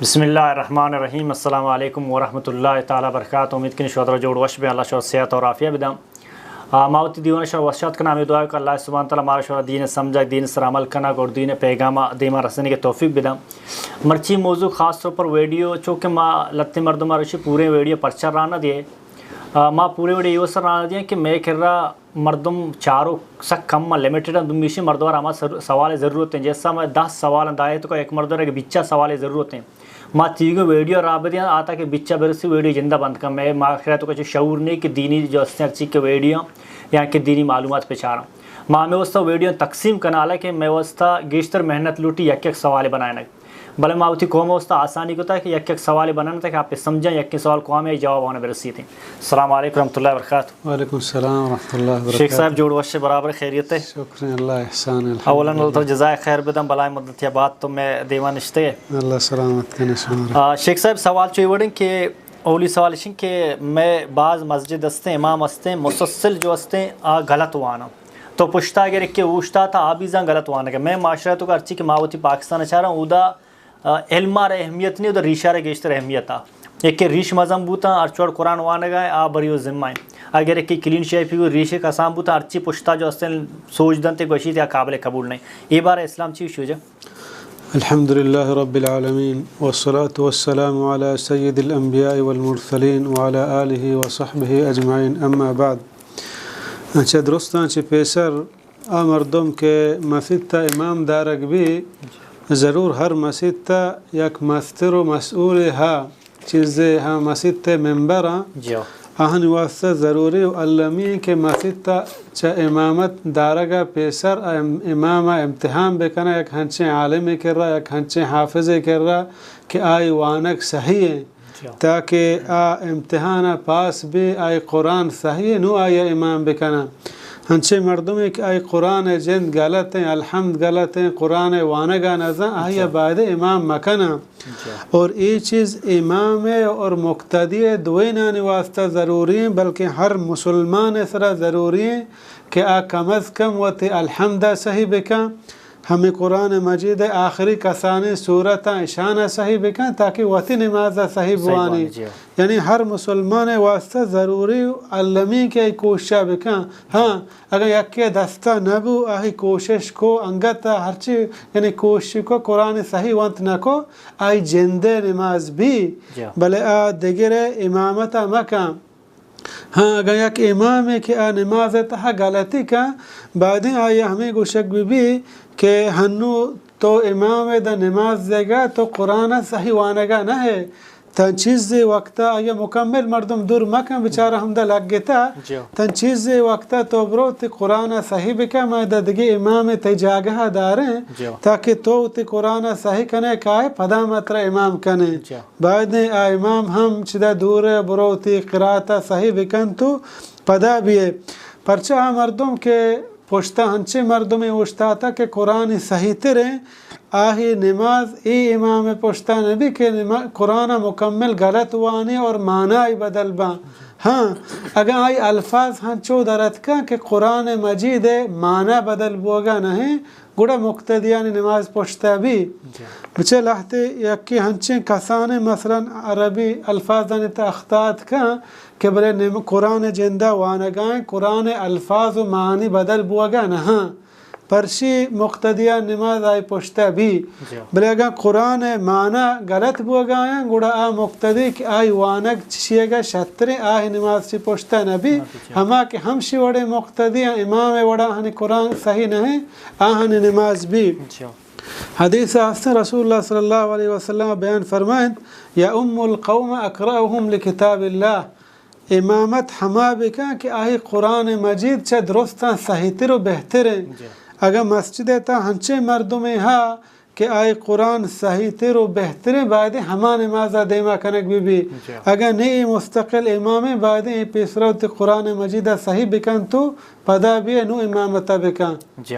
بسم اللہ الرحمن الرحیم۔ السلام علیکم ورحمۃ اللہ تعالی وبرکاتہ۔ امید کنی شما جوڑ وش بے، اللہ شما صحت اور عافیہ بدم۔ آ، ما وتی دیوان شما وش آتک کناں، ہمے دعا کہ اللہ سبحانہ تعالی مارا شما دین سمجھا، دین سر عمل کنگ اور دین پیغام دیما رسنے کے توفیق بدم۔ مرچی موضوع خاص طور پر ویڈیو، چونکہ ما لتے مردم روشی پورے ویڈیو پرچہ رانا دیے۔ آ، ما پورے ویڈیو سر رانا دیے کہ میں کرا مردم چاروک سک کم ء، لمیٹڈ انت، دومی ایشی مردم ء را ہما سر-، سوال ء ضرورت انت، جیسا ما دہ سوال انت دائے تو کہ یک مردم ء را کہ بیچا سوال ء ضرورت انت۔ ما تیوگیں ویڈیو را بدیاں، آ تاکہ بیچا برسی ویڈیو جندہ بند کن۔ میں ما خیال تو کہ شعور نہیں کہ دینی جو استیں ہرچی کہ ویڈیو یا کہ دینی معلومات پہ چاراں۔ ما ہمیں واسطہ ویڈیو تقسیم کنا، حالانکہ میں واسطہ گیشتر محنت لوٹی یک یک سوال بنائنگ۔ بلے ما وتی قوم ء واسطہ آسانی کتا کہ یک یک سوالے بنانا تاکہ آپ سمجھاں، یکیں سوال کواں ہمے جواب آنا برسیت۔ السلام علیکم ورحمۃ اللہ وبرکاتہ۔ وعلیکم السلام ورحمۃ اللہ وبرکاتہ۔ شیخ صاحب جوڑ وش، برابر خیریت ہے؟ شکر اللہ احسان الحمدللہ۔ اولاً اللہ تعالی جزائے خیر بدن، بلائیں مدت یا بعد تو میں دیوان نشتے۔ اللہ سلامت کنے شمارا۔ آ، شیخ صاحب سوال چوئی وڑیں کہ اولی سوال اشیں کہ میں بعض مسجد ہستیں، امام ہستیں، مسلسل جو ہستیں آ غلط وانا۔ تو پشتا اگر ایک اوشتاتا آ بھی زان غلط وانگ ء۔ میں معاشرہ تو ہرچی کہ ما وتی پاکستان ء چاراں، اودا، آ، علم ء را اہمیت نہیں، اودا ریش ء را گیشتر اہمیت آ۔ ایک کہ ریش مزن بوتاں، ہر چوڑ قرآن وانگ ء آ بری و ذمہ ء۔ اگر ایک کہ کلین شیپ ہی ریش کسان بوتاں، ہرچی پشتا جو استیں سوج دنت گوشیت یا قابل قبول نہیں۔ اے بار اسلام چی شوجہ؟ الحمد لله رب العالمين، والصلاة والسلام على سيد الأنبياء والمرسلين وعلى آله وصحبه أجمعين، أما بعد۔ چہ درستاں چہ پیسر آ مردم کہ مسیت ء امام دارگ بی، ضرور ہر مسیت ء یک مستر و مسئولے ہا۔ چیزے ہاں مسیت ء ممبر آں، جی ہو۔ آہانی واسطہ ضروری و المی انت کہ مسیت ء چہ امامت دارگ ء پیسر ء ام-، امام ء امتحان بہ کناں، یک ہنچیں عالمے کرا، یک ہنچیں حافظے کرا کہ آئی وانگ صحیح انت، جی ہو۔ تاکہ آ امتحان ء پاس بی، آئی قرآن صحیح انت، نوں آئی ء امام بہ کناں۔ ہنچیں مردمے کہ آئی قرآن ء جند غلط انت، الحمد غلط انت، قرآن ء وانگ ء نزان، آئی ء جی۔ باید امام مہ کناں۔ جی۔ اور اے چیز امام ء اور مقتدی ء دوئینانی واسطہ ضروری ہیں، بلکہ ہر مسلمان ء سرا ضروری ہیں کہ آ کم از کم وتی الحمد ء صحیح بکن، ہمیں قرآن مجید ء آخری کسانیں سورتاں اشان ء صحیح بکن تاکہ وتی نماز ء صحیح صحیح بوانی۔ بوانی، جی۔ یعنی ہر مسلمان ء واسطہ ضروری و المی کہ اے کوشش ء بکن۔ ہاں، اگاں یکے دستا نہ بو، آہی کوشش کو، انگت ء ہرچی یعنی کوشش کو، قرآن صحیح ونت نہ کو، آئی جندے نماز بی، جی۔ بلے آ دگرے امامت ء مکن۔ ہاں، اگاں یک امامے کہ آ نماز ء تہا غلطی کن، بعدیں آئی ء ہمے گوشگ بہ بی کہ ہنو تو امام ء دا نماز دیگا، تو قرآن ء صحیح وانگا نہ ئے۔ تاں چیزے وقتا آئی ء مکمل مردم دور مکن، بچارہ ہمدا لگتا۔ جی۔ تاں چیزے وقتا تو برو تی قرآن ء صحیح بکن، ما دا دگہ امام ء تئی جاگہ ء داریں، جی۔ تاکہ تو تی قرآن ء صحیح کنے کائے، پدا ما ترا امام کنیں۔ جی۔ باید ایں آ امام ہم چدا دور ء برو تی قرات ء صحیح بکن تو پدا بیئے۔ پرچہ آ مردم کہ پشتا ہنچیں مردمے اوشتاتا کہ قرآن صحیح تریں، آہی نماز اے امام پشتا نبی کہ نما-، قرآن مکمل غلط وانی اور معنی بدل باں۔ ہاں، اگاں آئی الفاظ ہنچو درتکاں کہ قرآن مجید معنی بدل بوگا نہیں، گڑا مقتدیانی نماز پشتا بی۔ جی۔ بچے لہتے یکی ہنچیں کسانے مثلاً عربی الفاظانی تہ اخطاء کن کہ بلے نم-، قرآن جندا وانگائیں، قرآن الفاظ و معانی بدل بوگا نہاں۔ پرشی مقتدیان نماز آئی پشتا بی۔ جی۔ بلے اگاں قرآن معنی غلط بوگایاں، گڑا آ مقتدی کہ آئی وانگ چشیگا شتریں، آہی نماز چی پشتا نبی۔ نبی، جی۔ ہما کہ ہمشی وڑیں مقتدی آں، امام وڑا ہنی قرآن صحیح نہیں، آہنی نماز بی۔ جی۔ حدیث ہستیں رسول اللہ صلی اللہ علیہ وسلم بیان فرمائنت، یؤم القوم اقرأهم لکتاب اللہ، امامت ہما بکن کہ آئی قرآن مجید چہ درستاں صحیح تر و بہتر انت۔ جی۔ اگاں مسجد ء تہ ہنچیں مردمے ہا کہ آئی قرآن صحیح تر و بہتر انت، باید ہما نماز ء دیما کنگ بہ بی۔ جی۔ اگاں نی اے مستقل امام انت، باید اے پیسرا وتی قرآن مجید ء صحیح بکن تو پدا بی نو امامت ء بکن۔ جی۔